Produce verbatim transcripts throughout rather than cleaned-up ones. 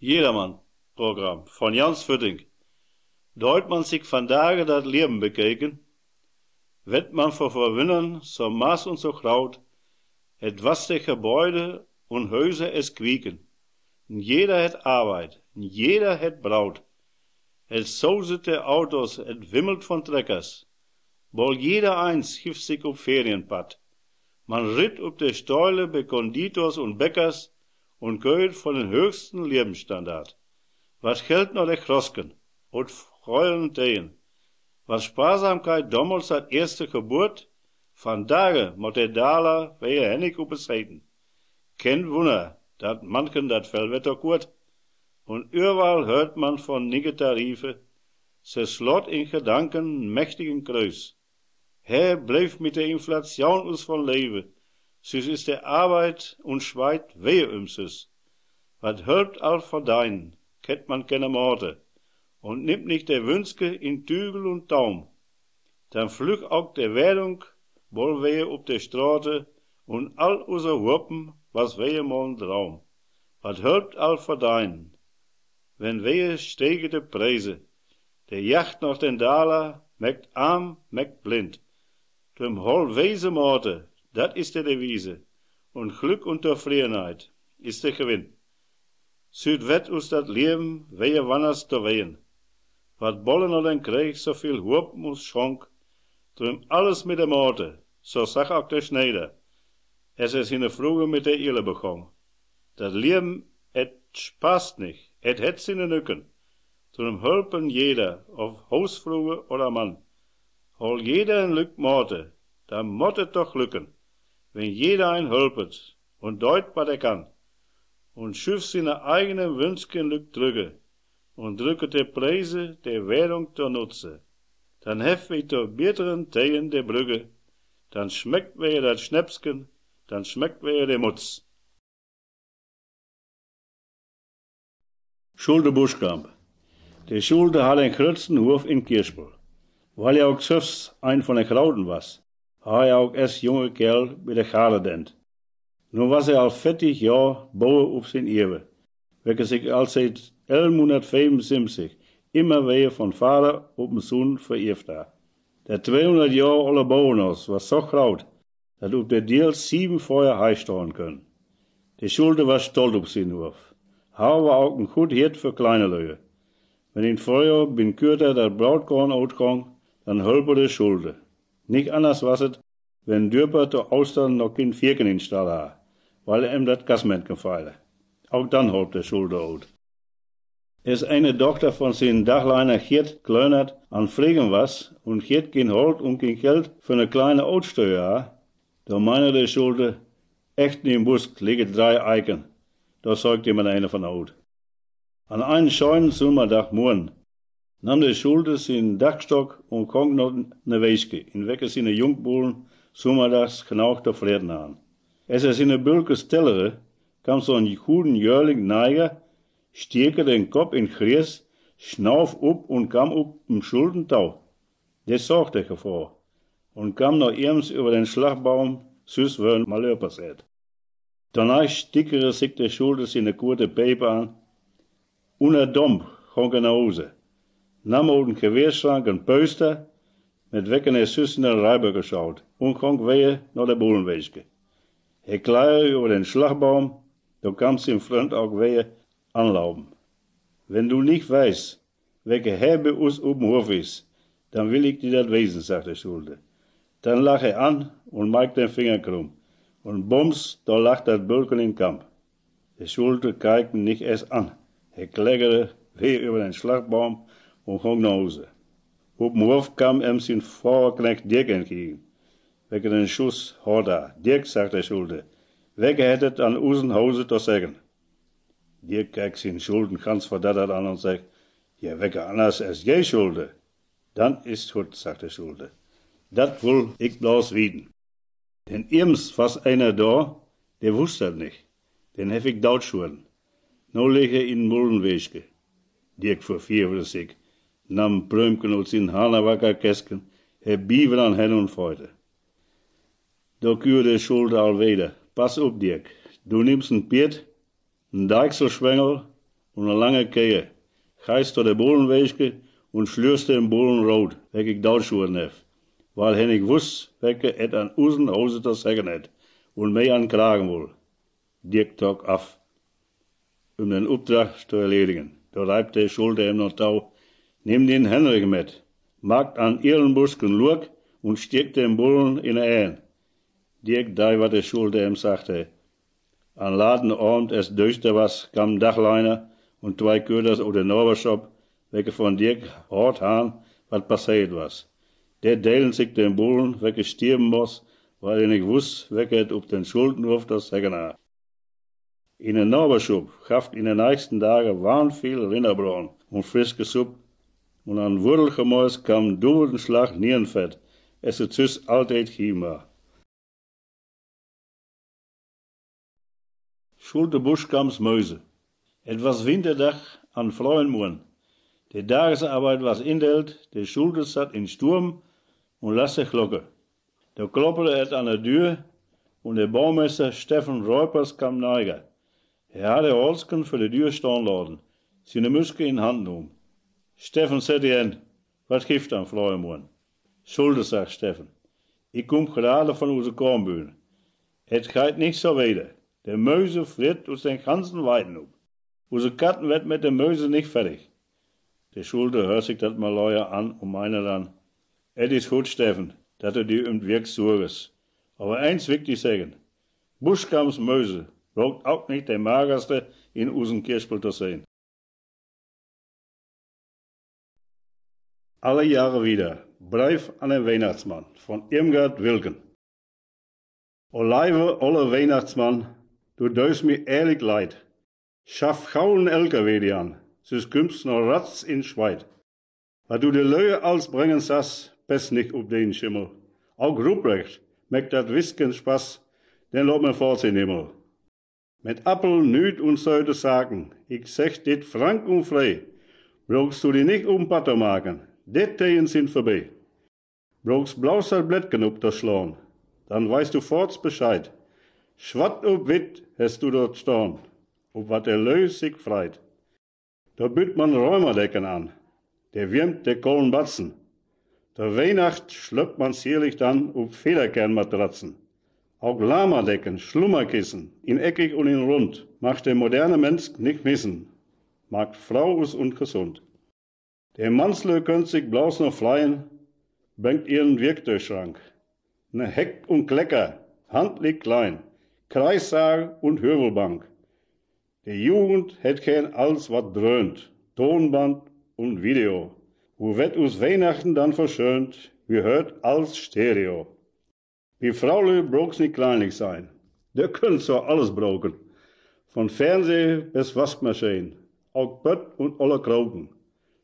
Jedermann-Programm von Jans Fütting. Deit man sik vandage dat Leven bekeken, wett man vör Verwunnern so mass un so graut, et wasst de Gebäude un Hüser es quieken. En jeder hett Arbeit, en jeder hett Braut. Et suset de Autos, et wimmelt von Treckers. Boll jeder eins gifft sik op Ferienpadd. Man ritt op de Steule bi Konditors un Bäckers un köft von den höchsten Lebensstandard. Wat Geld no de Krosken, ut fröheren Tegen. Wat Sparsamkeit domols dat eerste Geburt, vandage mott de Daler wie hennig op es heten. Keen Wunner, dat manchen dat Fell wett to kurt. Un överall hört man von nigge Tarife, se slot in Gedanken en mächtigen Kreis. He blifft mit de Inflation us von Leve, süs is de Arbeit un Schweit wie ümsüs. Wat hölpt all verdeinen, kennt man kene Mate, un nimmt nich de Wünske in Tügel un Taum, dann flügg ok de Währung boll wie op de Strate un all use Huopen was wie mol en Draum. Wat hölpt all verdeinen, wenn wie stege de Preise, de Jacht noch den Daler mäkt arm, mäkt blind. Drum holl weise Mate, dat is de Devise, un Glück un Tofriedenheit is de Gewinn. Süht wett us dat Leven wie wanners to wehen. Wat bolle no den Kreeg so viel Huopen us schonk, drum alles mit de Mate, so sach ok de Schneider, es er siene Fruge mit de Iele begong. Dat Leven, et spaßt nich, et hett siene Nücken. Drum hölpen jeder, of Hausfruge oder Mann. Holl jeder en Lück Mate, dann mott et doch glücken, wenn jeder en hölpet un deit, wat er kann, un schüff siene eigenen Wünske en Lück trügge un drücket de Preise de Währung to Nutze. Dann heft wie to bieteren Tegen de Brügge, dann schmeckt wie dat Schnäpsken, dann schmeckt wie de Mutz. Schulde Buschkamp. De Schulde harr en grötten Hoff in Kirchpol. Weil er ok sülvs en von de Grauten was, harr er ok es junge Kerl bi de Garde dent. Nu was er al vettig Johr Boe op sien Erwe, wecke sik al siet elfhunnertfefunsiebzig immer weder von Vader op en Sön vererft harr. Dat tweehunnert Johr olle Boehuus was so graut, dat op de Diels sieven Feuer Hei stahn können. De Schulde was stolt op sien Hoff, harr aver ok en gut Hert för kleine Lüe. Wenn in Fröhjohr bi'n Köter dat Brautkorn utgong, dann hölp er de Schulde. Nich anners was et, wenn Dörper to Oostern noch kien Fierken in Stall harr, weil em dat Kassemännken feile. Ok dann holp de Schulde ut. Es eene Dochter von sien Dagleiner Gerd Klönert an Fregen was un Gerd kien Holt un kien Geld för ne kleine Utsteuer harr, do meine de Schulde, achtern in'n Busk ligge drei Eiken, do säugt jemand eine von ut. An eenen scheenen Summerdag Murgen nahm de Schulde sienen Dagstock un gong no ne Weeske, in wecke siene Jungbullen summerdags gnaug to freten harren. Es er siene Bülkes tellere, kam so'n guden Jöhrling Neiger, stieke den Kopp in Gries, schnauf op un kam op em Schulde to. De sach de Gefohr un kam no ems över den Schlagbaum, süs wör en Malör passeert. Danach stickere sik de Schulde siene kurte Peip an, un er domp gong er no Huse, nahm ut en Gewehrschrank en Pöster, mit wecke er süs in de Reiböcke schaut, un gong weder no de Bullenweeske. He kleiere över den Schlagbaum, do kam sien Fründ ok weder anlaupen. Wenn du nich weeßt, wecke he bi us op'n Hoff is, dann will ik di dat wiesen, sach de Schulde. Dann lach he an un maak den Finger krumm. Un bums, do lag dat Bülken in Kamp. De Schulde keik em nich ees an. He kleggere weder över den Schlagbaum un gong no Huse. Op'n Hoff kam em sien Fohrknecht Dirk entgegen. Wecke den Schuss hoort harr. Dirk, sach de Schulde, wecke hett et an usen Huse to seggen? Dirk keik sien Schulden ganz verdattert an un seggt: „Ja, wecke anners es je, Schulde?“ „Dann is et gut“, sach de Schulde. „Dat wull ik bloß wieten.“ Denn ems was einer do, de wuss dat nich. Den heff ik dootschuoren. No ligg he in Bullenweeske. Dirk verfiefere sik, nahm en Prömken ut sien Hanawackerkäsken, he bief er an Hänn un Feute. Do küer de Schulde al weder: „Pass op, Dirk, du nimmst en Pierd, en Deichselschwengel un ne lange Kehe. Geis to de Bullenweeske un schlürs den Bullen rot, welke ik dootschoten heff, weil he nich wuss, welke et an usen Hose to seggen hett, un mei an Kragen wull. Dirk trok af, üm den Updrag to erledigen. Do reip de Schulte em noch to: Nimm den Henrich met, maakt an Ehrenbusch en Luak un stiek den Bullen in de Enn. Dirk dei, wat de Schulte em sagte. An laten Abend, es düster was, kamen Dagleiner un twee Köders ut de Noberschop, welke von Dirk hoort han, wat passeert was. De deelen sik den Bullen, welke stierben muss, weil he nich wuss, welke et up den Schultenhof to seggen ha. In de Noberschop gaff et in de nächsten Dage wahnviel Rinnerbraden un friske Supp, un an Wurdelgemäus kamm dubbelten Slag Nierenfett, es et süss alltied gieben ha. Schulte Buschkamps Möse. Et was Winterdag an freien Muern. De Dagesarbeid was indeelt, de Schulte satt in Sturm un las de Glocke. Do kloppede et an de Dür un de Baumeister Steffen Reupers kamm neiger. He harr de Holsken vör de Dür stahn laten, siene Müske in Hand numm. Steffen, sät he, wat gifft an freie Muern? Schulte, sag Steffen, ik kumm grade von use Kornbühn. Et geiht nich so weder. De Möse fritt us den ganzen Weiden up. Use Katten werd mit de Möse nich fertig. De Schulte hör sik dat Malöa an un meine dann: Et is gut, Steffen, dat du di üm et Wierk sorges. Aver eens will ik di seggen: Buschkamps Möse bruukt ok nich de magerste in usen Kerspel to sehn. Alle Jahre wieder. Breif an den Weihnachtsmann von Irmgard Wilken. O leiwe olle Weihnachtsmann, du deist mi ehrlich leid. Schaff gau en L K W di an, süss kümmst noch ratz in Schweid. Wat du de Lüe alls brengen sass, pass nich up den Schimmel. Auk Ruprecht mäkt dat wiss keen Spass, den lot mer foorts in Himmel. Mit Appel, Nüt un söte Saken, ik segg dit frank un free, bruukst du di nich up en Patt to maken, de Teihen sin vörbei. Bruukst bloos dat Blättken uptoschlaan, dann weist du foorts Bescheid. Schwatt up witt hest du dort stahn, up wat de Lüe sik freit. Do bütt man Römerdecken an, de wärmt de kollen Batzen. Ter Weihnacht schlöppt man sierlich dann up Federkernmatratzen. Auk Lamadecken, Schlummerkissen, in eckig un in rund, mag de moderne Mensch nich missen, maakt froo us un gesund. De Mannslüe könnt sik bloos noch freien, bringt ihren Werktöschrank. Ne Heck un Klecker, handlich klein, Kreissag un Hövelbank. De Jugend hett gään alls, wat dröhnt, Tonband un Video. Wo werd us Weihnachten dann verschönt, wie hört alls Stereo. Bi Fraulüe bruukt's nit kleinlich sein. De könnt so alles bruken. Von Fernseh bes Waschmaschin, auk Pött un olle Kroken.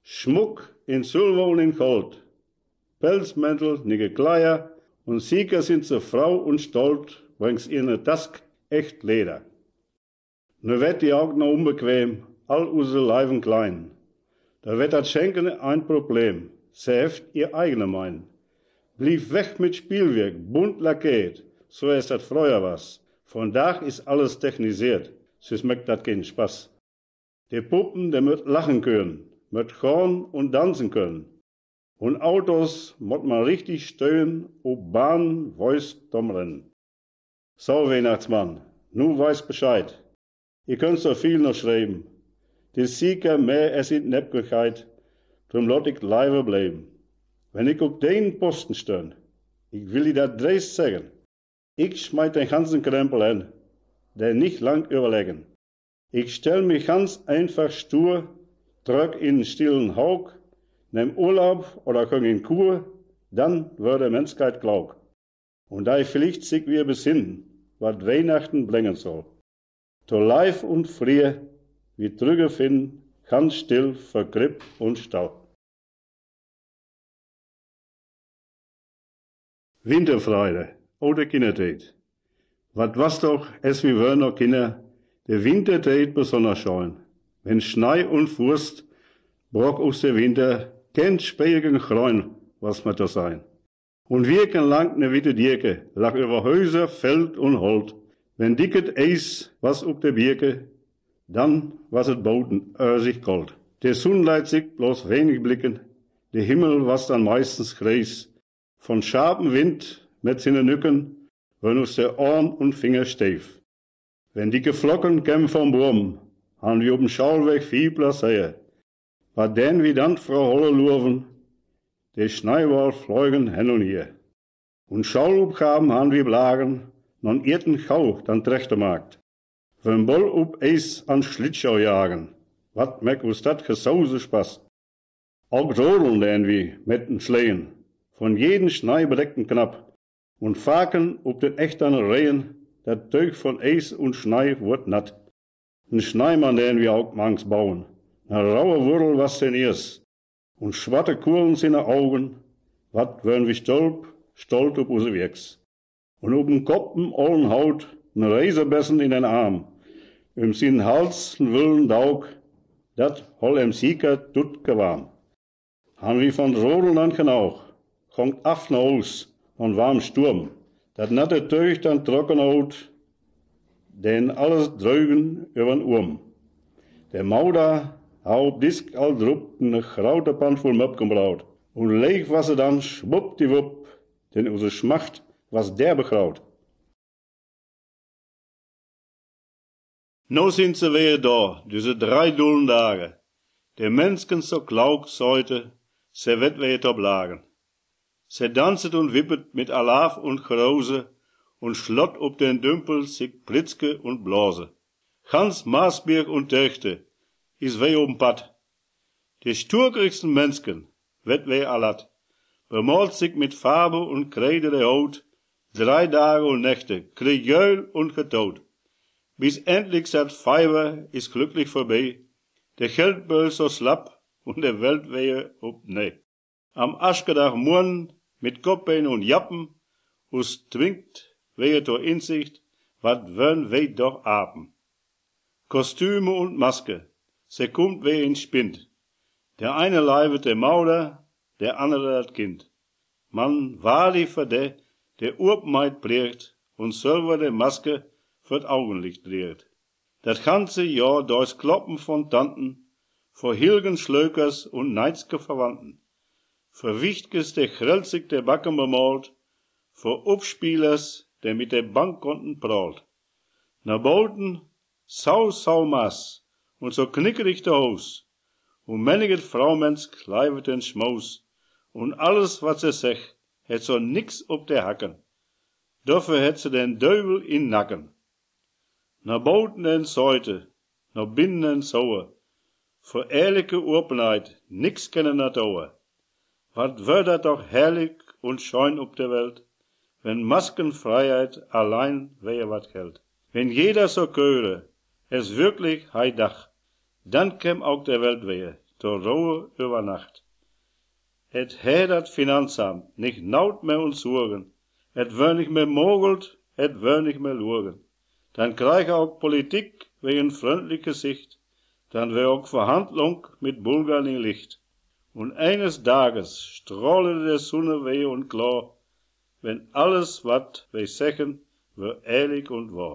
Schmuck in Silver un in Gold. Pelzmäntel, nicke Kleier, un sieker sin se froo un stolt, bringt se in de Task echt Leder. Nu werd di auk noch unbequem, all use leiwen Kleinen. Do werd dat Schenken ein Problem, se heft ihr eigene Mein. Bliev weg mit Spielwerk, bunt lackeert, so es dat fröher was. Vondag is alles techniseert, süss mäkt dat keen Spaß. De Puppen, de mööt lachen können, mööt gahn un danzen können. Un Autos mott man richtig stöhn, up Bahn weist tom Rennen. So, Weihnachtsmann, nu weist Bescheid. Ihr könnt so viel noch schriewen. 't Is sieker mehr es in Neppigkeit, drum lot ik leiwer bliewen. Wenn ik up denen Posten stönn, ik will di dat dreist seggen, ik schmiet den ganzen Krempel hen, denn nit lang überleggen. Ik stell mich ganz einfach stur tröck in en stillen Hauk, nehm Urlaub oder gong in Kur, dann wör de Menschheit klauk. Un dei villicht sik wier besinnen, wat Weihnachten brengen soll. To Leiv un Frier wi trügge finnen, ganz still vör Kripp un Stall. Winterfreide, o de Kinnertiet. Wat was doch, es wi wören noch Kinner, de Wintertiet besonners schön. Wenn Schnei un Furst brock us de Winter, keen Spiegeln grön was mehr to sein. Un wiekelang ne witte Dieke lag über Häuser, Feld un Holt. Wenn dicket Eis was up de Bieke, Dann was et boten ösig kolt. De Sunn leit sik bloß wenig blicken, de Himmel was dann meistens grees. Von scharpen Wind met siene Nücken wörn us de Ohrn un Finger steif. Wenn dicke Flocken kämen vom Buom, han wi op em Schaulweg viel Pläseer. Wat dän wi dann Fro Holle luewen, de Schneiball fleugen hen un her. Un Schaulupgaben han wi blagen, no'n ierten Gau dann trechte maakt. Wenn boll op Eis an Schlittschau jagen, wat mäk us dat Gesause Spaß. Auk rodeln dän wi met en Schleen, von jeden Schneibrecken knapp, un faken op den echtern Rehen, dat Teug von Eis un Schnei wurd natt. En Schneimann dän wi auk mangs bauen, ne raue Wurdel was sien Iess, un schwatte Kuhlen siene Augen, wat wörn wi stolp, stolt op use Wichs. Un op em Kopp en ollen Haut, en Reisebessen in den Arm, üm sien Hals en wullen Dauk, dat holl em sieker tutke warm. Han wi von Rodeln dann genaug, gonk af na Huus, no'n warmen Sturm, dat natte Teug dann trocken haut, dän alles drögen üwern Urm. De Mauder haud op Disk all drup ne graute Pann vull Möpken braut, un leeg was se dann schwuppdiwupp, denn use Schmacht was derbe graut. No sin se weer do, düse drei dullen Dage. De Mensken so klauk seute, se wett weer to blagen. Se danzet un wippet mit Alaaf un Grose un schlott op den Dümpel sik Plitzke un Blose. Ganz Marsbierg un Terchte is weer op'n Padd. De sturkrigsten Mensken wett weer alatt, bemalt sik mit Farbe un Kreider de Haut, drei Dage un Nächte, krejöl un getaut. Bis endlik dat Fiewer is glücklich vörbei, de Geldböll so slapp un de Welt weer op nee. Am Aschkedagmurgen mit Koppeen un Jappen, us twingt weer to Insicht, wat wörn wi doch Apen. Kostüme un Maske, se kummt weer in Spind. De eine leiwet de Mauder, de annere dat Kind. Man wahrlich för de, de Urpmeit pliegt un sölver de Maske vör't Augenlicht driegt. Dat ganze Johr dörchs Kloppen von Tanten, vör Hilgenschlökers un neidske Verwandten. Vör Wichtkes, de grellsig de Backen bemalt, vör Upspielers, de mit de Bankkonten prahlt. Na boten, sau, sau Maß, un so knickerig to Huus. Un männiget Fraumensk leiwet den Schmaus, un alles, wat se seggt, hett so nix op de Hacken. Doför hett se den Döwel in Nacken. Na boten en Seute, na binnen en Sauer, vör ehrliche Openheit nix kenne Natur. Wat wör dat doch herrlich un schön op de Welt, wenn Maskenfreiheit allein wär, wat gelt. Wenn jeder so köre, es wirklich hei dach, dann käm auk de Welt weer to Rohe över Nacht. Et hä dat Finanzamt nich Naut mehr un Sorgen, et wör nich mehr Mogelt, et wör nich mehr Lurgen. Dann kreig auk Politik weer en fröndlich Gesicht, dann wör auk Verhandlung mit Bulgern in Licht. Un eines Dages strahle de Sunne weer un klor, wenn alles, wat wi seggen, wör ehrlich un wohr.